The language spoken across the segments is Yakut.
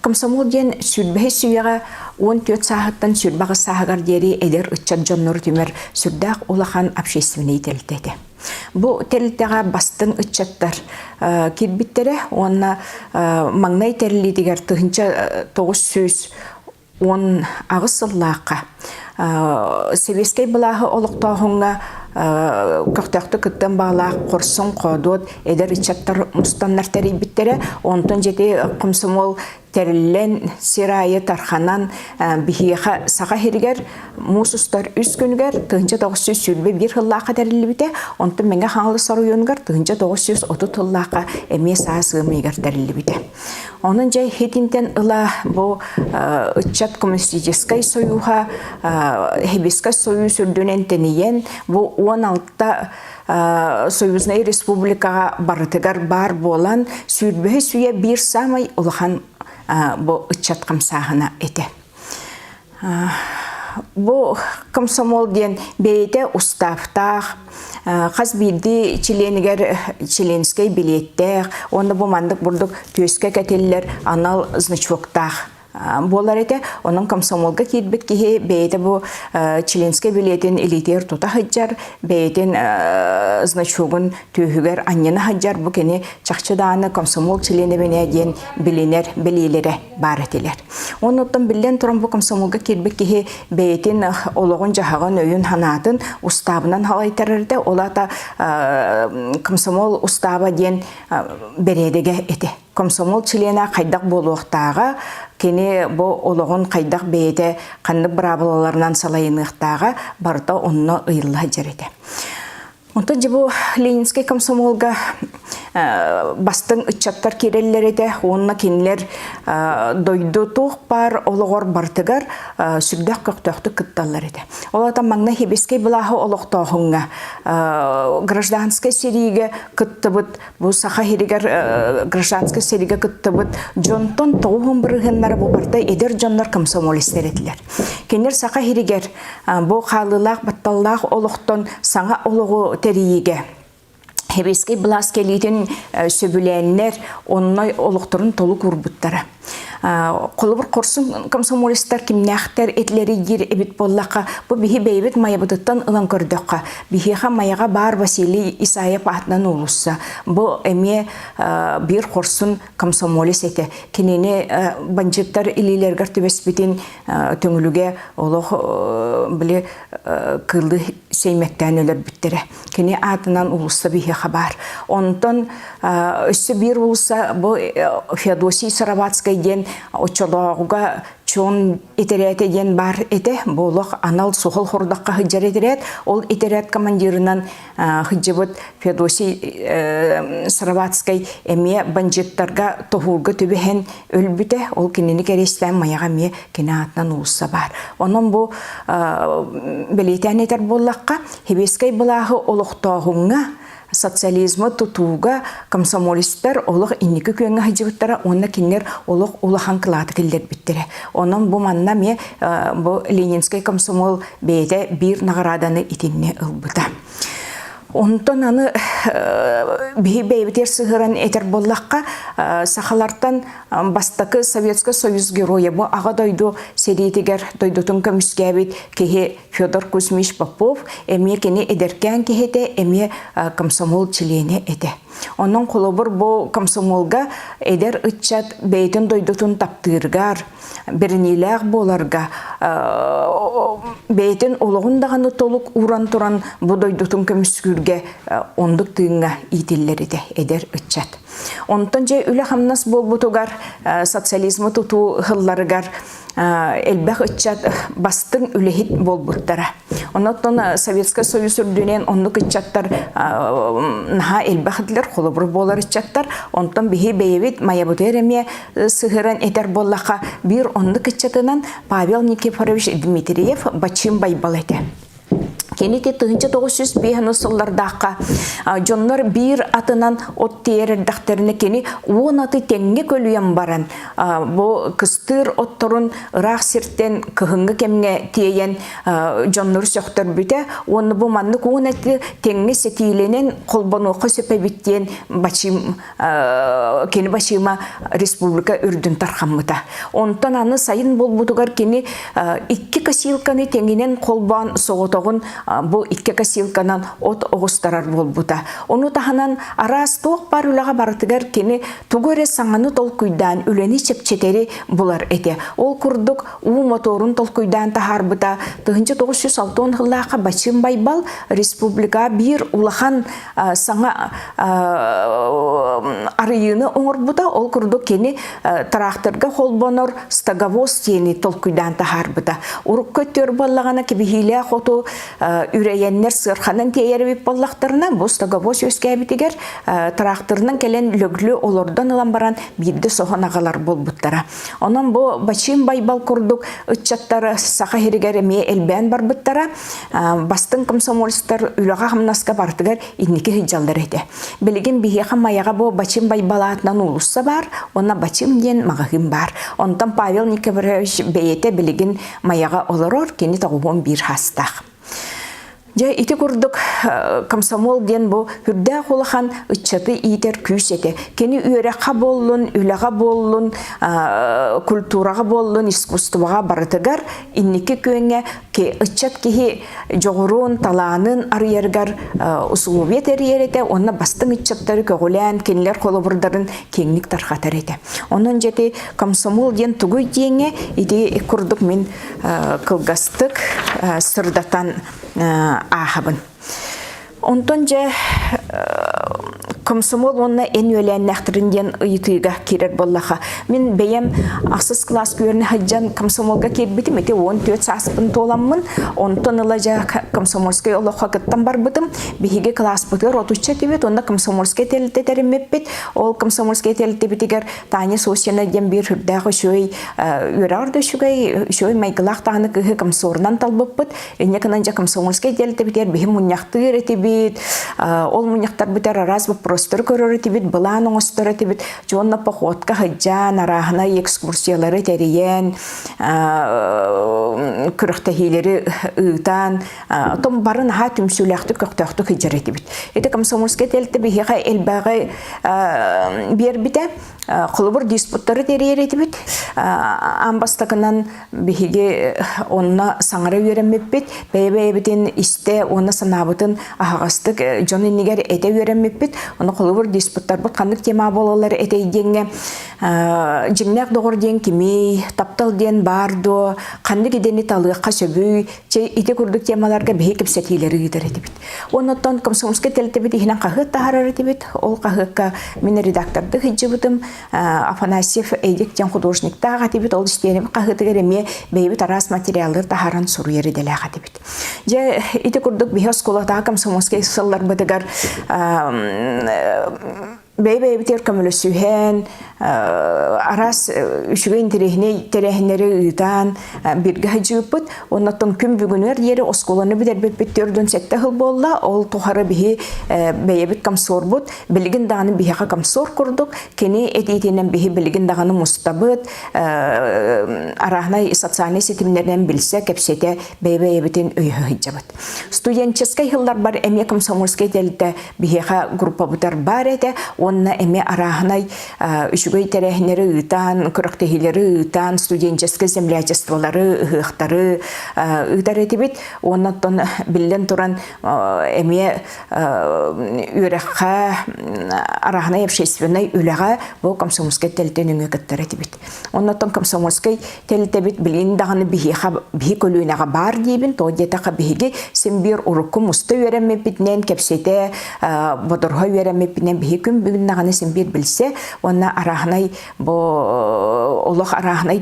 Комсомол диэн сүүрбэһис үйэҕэ 14 сааһыттан 28 сааһыгар диэри эдэр ыччат дьоннору түмэр сүрдээх улахан общественнай тэрилтэ этэ. Бу тэрилтэҕэ бастыҥ ыччаттар киирбиттэрэ уонна маҥнай тэриллиитигэр 1918 сыллаахха сэбиэскэй былааһы олохтооһуҥҥа көхтөөхтүк кыттан баалаах хорсун хоодуот эдэр ыччаттар мустаннар тэрийбиттэрэ. Онтон дьэти комсомол тэриллэн сир аайы тарханан биһиэхэ Саха сиригэр муус устар үс күнүгэр 1921 сыллаахха тэриллибитэ, онтон Мэҥэ Хаҥалас оройуонугар 1930 сыллаахха эмиэ саас ыам ыйыгар тэриллибитэ. Онон дьэ итинтэн ыла бу ыччат коммунистическай сойууһа Хибискай сойуус үрдүнэн тэнийэн бу 16 союзнай республикаҕа барытыгар баар буолан сүүрбэһис үйэ биир саамай улахан бу ыччат хамсааһына этэ. Бу комсомол диэн бэйэтэ устааптаах, хас биирдии чилиэнигэр членскэй билиэттээх уонна бу маннык бурдук түөскэ кэтиллэр анал значоктаах буолар этэ. Онон комсомолга киирбит киһи бэйэтэ бу членскэй билиэтин илиитигэр тута сылдьар, бэйэтин значогун түөһүгэр анньына сылдьар. Бу кини чахчы даҕаны комсомол чилиэнэбинэ диэн билинэр бэлиэлэрэ баар этилэр. Оннуттан биллэн туран бу комсомолга киирбит киһи бэйэтин олоҕун-дьаһаҕын, өйүн-санаатын устаабынан салайтарар этэ. Ол аата комсомол устааба диэн бэрээдэгэ этэ. Комсомол чилиэнэ хайдах буолуохтааҕа, кини бу олоҕун хайдах бэйэтэ ханнык быраабылаларынан салайыныахтааҕа барыта онно ыйылла сылдьар этэ. Онтон дьэ бу Ленинскэй комсомолга бастыҥ ыччаттар киирэллэр этэ уонна кинилэр дойду туох баар олоҕор барытыгар сүрдээх көхтөөхтүк кытталлар этэ. Ол аата маҥнай Хибискэй былааһы олохтооһуҥҥа гражданскай сэриигэ кыттыбыт бу Саха сиригэр гражданскай сэриигэ кыттыбыт дьонтон тоҕуһун бырыһыаннара бу барыта эдэр дьоннор комсомолецтар этилэр. Кинилэр Саха сиригэр бу хаалыылаах батталлаах олохтон саҥа олоҕу тэрийиигэ Сэбиэскэй былаас кэлиитин сөбүлээннэр онно олохторун толук уурбуттара. Холобур, хорсун комсомолецтар кимнээхтэр этилэрий диир эбит буоллахха, бу биһи бэйэбит майабытыттан ылан көрдөххө, биһиэхэ Майаҕа баар Василий Исаев аатынан уулусса. Бу эмиэ биир хорсун комсомолец этэ. Кинини бандьыттар илиилэригэр түбэспитин Төҥүлүгэ олох били кыылы сэймэктээн өлөрбүттэрэ. Кини аатынан уулусса биһиэхэ баар. Онтон өссө биир уулусса бу Феодосий Сыроватскай диэн оччолооҕуга чон итэрээтэ диэн баар этэ. Бу олох анал суһал хордоххо сылдьар этэрээт. Ол этэрээт командирынан сылдьыбыт Феодосий Сыроватскай эмиэ бандьыттарга тоһуурга түбэһэн өлбүтэ. Ол кинини кэриэстээн Майаҕа эмиэ кини аатынан уулусса баар. Онон бу бэлиэтээн этэр буоллахха, Сэбиэскэй былааһы олохтооһуҥҥа, социализмы тутууга комсомолецтар олох инники күөҥҥэ сылдьыбыттара уонна кинилэр олох улахан кылааты киллэрбиттэрэ. Онон бу манна эмиэ бу Ленинскэй комсомол бэйэтэ биир наҕарааданы итиннэ ылбыта. Онтон аны биһи бэйэбитигэр сыһыаран этэр буоллахха, сахалартан бастакы Советскай Союз геройа бу Аҕа дойду сэриитигэр дойдутун көмүскээбит киһи Федор Кузьмич Попов эмиэ кини эдэркээн киһитэ, эмиэ комсомол чилиэнэ этэ. Онон холобур бу комсомолга эдэр ыччат бэйэтин дойдутун таптыырыгар, бэриниилээх буоларга бэйэтин олоҕун даҕаны толук ууран туран бу дойдутун көмүскүүргэ оннук тыыҥҥа иитиллэр этэ эдэр ыччат. Онтон дьэ үлэ-хамнас буолбутугар социализмы тутуу ыһылларыгар элбэх ыччат бастыҥ үлэһит буолбуттара. Онон Советскай Союз үрдүнэн оннук ыччаттар наһаа элбэх этилэр, холобур буолар ыччаттар. Онтон биһи бэйэбит Майабытыгар эмиэ сыһыран этэр буоллахха, биир оннук ыччатынан Павел Никифорович Дмитриев Бачым Байбал этэ. Кини 1905 сыллардаахха дьоннор биир атынан от тиэр эрдэхтэринэ кини уон аты тэҥҥэ көлүйэн баран бу кыстыыр отторун ыраах сиртэн кыһыҥҥы кэмҥэ тиэйэн дьоннору сөхтөрбүтэ уонна бу маннык уон аты тэҥҥэ сэтиилэнэн холбонуохха сөп эбит диэн бачыым кини бачыыма республика үрдүн тархаммыта. Онтон аны сайын буолбутугар кини икки косилканы тэҥинэн холбоон соҕотоҕун бу икки косилканан от оҕустарар буолбута. Ону таһынан араас туох баар үлэҕэ барытыгар кини тугу эрэ саҥаны толкуйдаан үлэни чэпчэтэри булар этэ. Ол курдук уу моторун толкуйдаан таһаарбыта 1960 сыллаахха Бачыым Байбал республика биир улахан саҥа арыйыыны оҥорбута. Ол курдук кини тыраахтырга холбонор стоговоз диэни толкуйдаан таһаарбыта. Урукку өттүгэр буоллаҕына кэбиһиилээх оту үрэйэннэр сыарханан тиэйэр эбит буоллахтарына, бу стоговоз үөскээбитигэр тыраахтырынан кэлэн лөглү олордон ылан баран биирдэ соһон аҕалар буолбуттара. Онон бу Бачыым Байбал курдук ыччаттар Саха сиригэр эмиэ элбээн барбыттара. Бастыҥ комсомольцтар үлэҕэ-хамнаска барытыгар инники сылдьаллар этэ. Билигин биһиэхэ Майаҕа бу Бачым Байбалаатынан уулусса баар, уонна Бачым диэн маҕаһыын баар. Онтон Павел Никифорович бэйэтэ билигин Майаҕа олорор, кини 91 саастаах. Дьэ, ити курдук комсомол диэн бу үрдээх улахан ыччаты иитэр күүс этэ. Кини үөрэххэ буоллун, үлэҕэ буоллун, культураҕа буоллун, искусствоҕа барытыгар инники күөҥҥэ ыччат киһи дьоҕурун, талаанын арыйарыгар усулуобуйа тэрийэр этэ уонна бастыҥ ыччаттары көҕүлээн кинилэр холобурдарын киэҥник тарҕатар этэ. Онон дьэ ити комсомол диэн тугуй диэҥҥэ ити курдук мин кылгастык сырдатан ааһабын. Онтон дьэ комсомол уонна эн үөлээннээхтэрин диэн ыйытыыга киирэр буоллаха. Мин бэйэм ахсыс кылаас үөрэнэ сылдьан комсомолга киирбитим. Ити 14 сааспын туоламмын. Онтон ыла дьэ комсомольскай олоххо кыттан барбытым. Биһиги кылааспытыгар отучча этибит уонна комсомольскай тэрилтэ тэриммиппит. Ол комсомольскай тэрилтэбитигэр Таня Сосина диэн биир сүрдээх үчүгэй үөрэҕэр да үчүгэй, үчүгэй майгылаах даҕаны кыыһы комсорунан талбыппыт. Инньэ гынан дьэ комсомольскай тэрилтэбитигэр биһи мунньахтыыр этибит, ол мунньахтарбытыгар араас вопростары көрөр этибит, былаан оҥостор этибит. Дьонно походка сылдьан, арааһынай экскурсиялары тэрийэн, күрэхтэһиилэри ыытан, том бары наһаа түмсүүлээхтик, көхтөөхтүк сылдьар этибит. Ити комсомольскай тэрилтэ биһиэхэ элбэҕи биэрбитэ. Холобур, диспуттары тэрийэр этибит. Аан бастакынан биһиги онно саҥара үөрэммиппит, бэйэ-бэйэбитин истэ уонна санаабытын аһаҕастык дьон иннигэр этэ үөрэммиппит. Ону холобур, диспуттарбыт ханнык тема буолаллар этэй диэҥҥэ дьиҥнээх доҕор диэн кимий, таптал диэн баар дуо, ханнык идэни талыахха сөбүй, чэй ити курдук темаларга биһи кэпсэтиилэри ыытар этибит. Оннуттан комсомольскай тэрилтэбит иһинэн хаһыат таһаарар этибит. Ол хаһыакка мин редактордыы сылдьыбытым. Афанасьев Эдик диэн художниктаах этибит. Ол истиэнэбит хаһыатыгар эмиэ бэйэбит араас материаллары таһааран суруйар идэлээх этибит. Дьэ, ити курдук биһи оскуолатааҕы комсомольскай сылларбытыгар бэйэ-бэйэбитигэр көмөлөсүһэн, араас үчүгэй интэриэһинэй тэрээһиннэри ыытан бииргэ сылдьыбыппыт. Оннуттан күн бүгүнүгэр диэри оскуоланы бүтэрбиппит 47 сыл буолла. Ол тухары биһи бэйэбит комсорбут, билигин даҕаны биһиэхэ комсор курдук, кини этиитинэн биһи билигин даҕаны мустабыт, арааһынай социальнай ситимнэринэн билсэ, кэпсэтэ, бэйэ-бэйэбитин өйөһө сылдьабыт. Студенческай сылларбар эмиэ комсомольскай тэрилтэ биһиэхэ группабытар баар этэ уонна эмиэ арааһынай үчүгэй тэрээһиннэри ыытан, күрэхтэһиилэри ыытан, студенческай землячестволары, ыһыахтары ыытар этибит. Уонна оттон биллэн туран эмиэ үөрэххэ арааһынай общественнай үлэҕэ бу комсомольскай тэрилтэ нөҥүө кыттар этибит. Оннуттан комсомольскай тэрилтэбит билигин даҕаны биһиэхэ биһи көлүөнэҕэ баар диибин, тоҕо диэтэххэ биһиги син биир урукку муста үөрэммиппитинэн кэпсэтэ, бодоруһа үөрэммиппитинэн биһи күн бүгүн даҕаны син биир билсэ уонна арааһынай бу олох арааһынай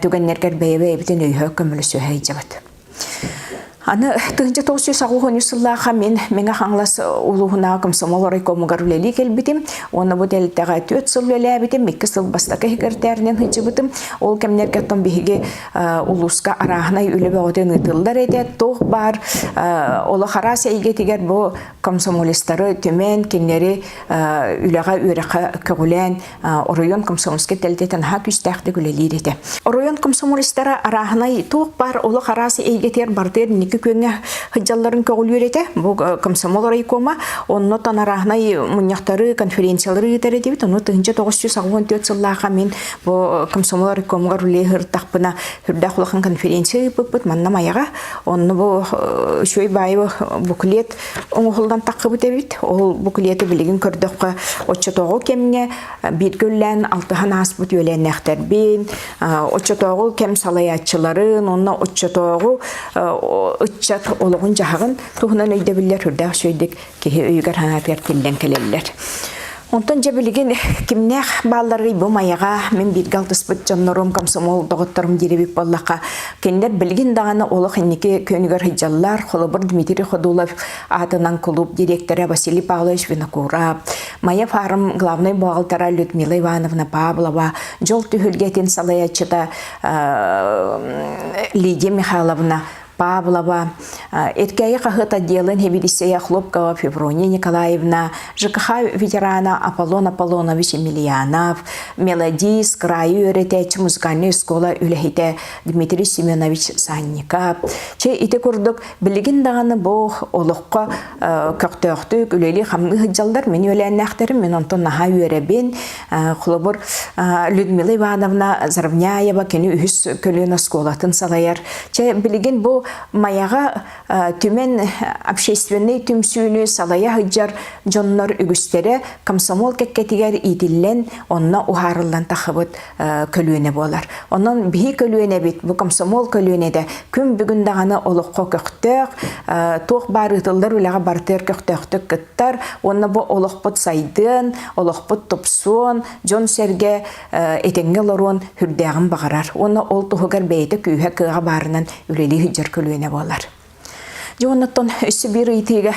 түгэннэргэр бэйэ-бэйэбитин өйөһө көмөлөсүһэ сылдьабыт. Аны 1983 сыллааха мин Мэҥэ Хаҥалас улууһунааҕы комсомол райкомугар үлэлии кэлбитим. Уонна бу тэрилтэҕэ 4 сыл үлэлээбитим, 2 сыл бастакы секретарынан сылдьыбытым. Ол кэмнэргэ оттон биһиги улууска арааһынай үлэ бөҕөтүн ыытыллар этэ. Туох баар олох араас эйгэтигэр бу комсомолистары түмэн, кинилэри үлэҕэ, үөрэххэ көҕүлээн оройуон комсомольскай тэрилтэтэ наһаа күүстээхтик үлэлиир этэ. Оройуон комсомолистара арааһынай туох баар олох араас эйгэтигэр барытыгар инники күөҥҥэ сылдьалларын көҕүлүүр этэ. Бу комсомол райкома оннотон арааһынай мунньахтары, конференциялары ыытар этибит. Ону 1984 сыллааха мин бу комсомол райкомугар үлэлии сырыттахпына сүрдээх улахан конференция ыыппыппыт манна Майаҕа. Онно бу үчүгэй баайы буклет оҥоһуллан таххыбыт эбит. Ол буклеты билигин көрдөххө, оччотооҕу кэмҥэ бииргэ үллээн алтыһан ааспыт үөлээннээхтэрбин, оччотооҕу кэм салайааччыларын, уонна оччотооҕу ыччат олоҕун-дьаһаҕын туһунан өйдөбүллэр сүрдээх үчүгэйдик киһи өйүгэр-санаатыгар тиллэн кэлэллэр. Онтон дьэ билигин кимнээх баалларый бу Майаҕа мин бииргэ алтыспыт дьоннорум, комсомол доҕотторум диир эбит буоллахха, кинилэр билигин даҕаны олох инники күөнүгэр сылдьаллар. Холобур, Дмитрий Ходулов аатынан кулууп директора Василий Павлович Винокуров, Майа фарм главнай буҕалтара Людмила Ивановна Павлова, дьол түһүлгэтин салайааччыта Лидия Михайловна Павлова, Эркээйи хаһыат отделын сэбиэдиссэйэ Хлопкова Феврония Николаевна, ЖКХ ветерана Аполлон Аполлонович Емельянов, мелодист, кыраайы үөрэтээччи музыкальнай оскуола үлэһитэ Дмитрий Семенович Санников. Чэ, ити курдук билигин даҕаны бу олоххо көхтөөхтүк үлэлии-хамныы сылдьаллар. Мин үөлээннээхтэрим, мин онтон наһаа үөрэбин. Холобур, Людмила Ивановна Заровняева кини үһүс көлүөнэ оскуолатын салайар. Чэ, билигин бу Майаҕа түмэн общественнай түмсүүнү салайа сылдьар дьоннор үгүстэрэ комсомол кэккэтигэр иитиллэн, онно уһаарыллан тахыбыт көлүөнэ буолар. Онон биһи көлүөнэбит, бу комсомол көлүөнэтэ күн бүгүн даҕаны олоххо көхтөөх, туох баар ыытыллар үлэҕэ барытыгар көхтөөхтүк кыттар уонна бу олохпут сайдыан, олохпут тупсуон, дьон-сэргэ этэҥҥэ олоруон сүрдээҕин баҕарар уонна ол туһугар бэйэтэ күүһэ-кыаҕа баарынан үлэлии сылдьар көлүөнэ буолар. Дьэ оннуттан өссө биир ыйытыыга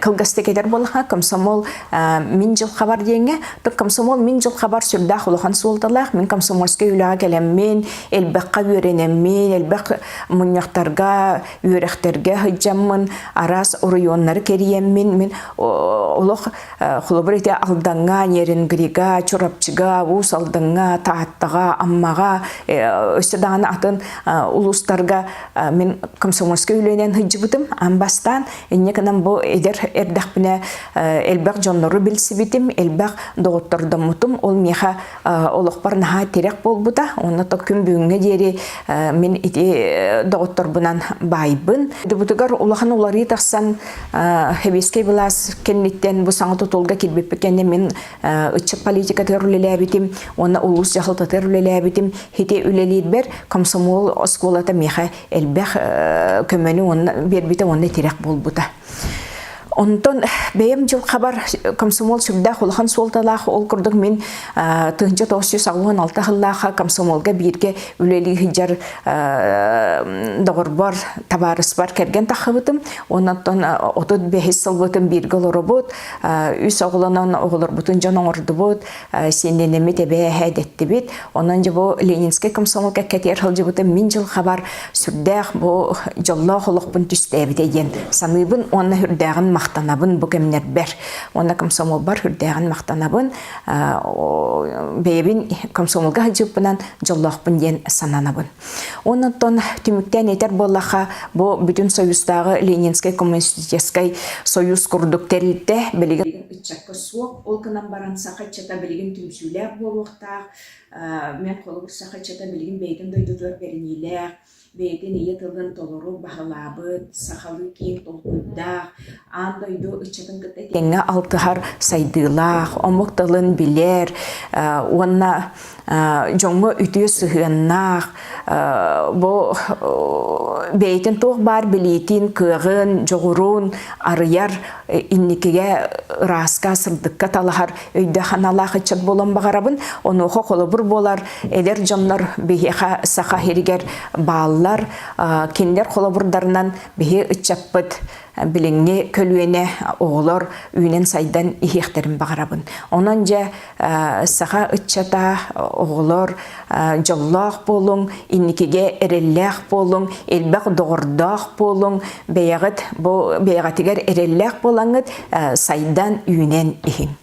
кылгастык этэр буоллахха, комсомол мин дьылҕабар диэҥҥэ, комсомол мин дьылҕабар сүрдээх улахан суолталаах. Мин комсомольскай үлэҕэ кэлэммин, элбэххэ үөрэнэммин, элбэх мунньахтарга, үөрэхтэргэ сылдьаммын, араас оройуоннары кэрийэммин, мин олох Холобур ити Алдаҥҥа, Нерюнгрига, Чурапчыга, Уус Алдаҥҥа, Тааттаҕа, Аммаҕа, өссө даҕаны атын улуустарга мин комсомольскай үлэнэн сылдьыбытым аан бастаан. Инньэ гынан бу эдэр эрдэхпинэ элбэх дьоннору билсибитим, элбэх доҕоттордоммутум. Ол миэхэ олохпор наһаа тирэх буолбута. Онно то күн бүгүҥҥэ диэри мин ити доҕотторбунан баайбын. Дубутугар улахан уларыы тахсан Сэбиэскэй былаас кэнниттэн бу саҥа тутулга киирбиппит кэннэ мин ыччат политикатыгар үлэлээбитим уонна улуус дьаһалтатыгар үлэлээбитим. Ити үлэлиирбэр комсомол оскуолата миэхэ элбэх көмөнү уонна биэрбитэ уонна тирэх буолбута. Онтон бэйэм дьылҕабар комсомол сүрдээх улахан суолталаах ол курдук мин 1986 сыллаахха комсомолга бииргэ үлэлии сылдьар доҕорбор, табаарыспар кэргэн таххыбытым. Онтон 35 сылбытын бииргэ олоробут, үс оҕолонон оҕолорбутун дьон оҥордубут, сиэннэнэммит эбээ дэттибит. Онон дьэ бу Ленинскэй комсомол кэккэтигэр сылдьыбытым мин дьылҕабар сүрдээх бу дьоллоох олохпун түстээбитэ диэн саныыбын уонна сүрдээҕин махтанабын бу кэмнэрбэр. Уонна комсомолбар сүрдээҕин махтанабын. Бэйэбин комсомолга сылдьыппынан дьоллоохпун диэн сананабын. Оннуттан түмүктээн этэр буоллахха, бу бүтүн Союзтааҕы Ленинскэй коммунистическай союз курдук тэрилтэ билигин ыччакка суох, ол гынан баран саха ыччата билигин түмсүүлээх буолуохтаах. Мен холобур саха ыччата билигин бэйэтин дойдутугар бэриниилээх, бэйэтин ийэ тылын толору баһылаабыт, сахалыы киэҥ толкуйдаах, аан дойду ыччатын кытта тэҥҥэ алтыһар сайдыылаах, омук тылын билэр уонна Дьоҥҥо үтүө сыһыаннаах, бу бэйэтин туох баар билиитин, кыаҕын, дьоҕурун арыйар, инникигэ ырааска, сырдыкка талаһар өйдөөх-санаалаах ыччат буолан баҕарабын. Онуоха холобур буолар эдэр дьоннор биһиэхэ Саха сиригэр бааллар. Кинилэр холобурдарынан биһи ыччаппыт билиҥҥи көлүөнэ оҕолор үүнэн-сайдан иһиэхтэрин баҕарабын. Онон дьэ саха ыччата, оҕолор дьоллоох буолуҥ, инникигэ эрэллээх буолуҥ, элбэх доҕордоох буолуҥ, бэйэҕит бу бэйэҕитигэр эрэллээх буолаҥҥыт сайдан үүнэн иһиҥ.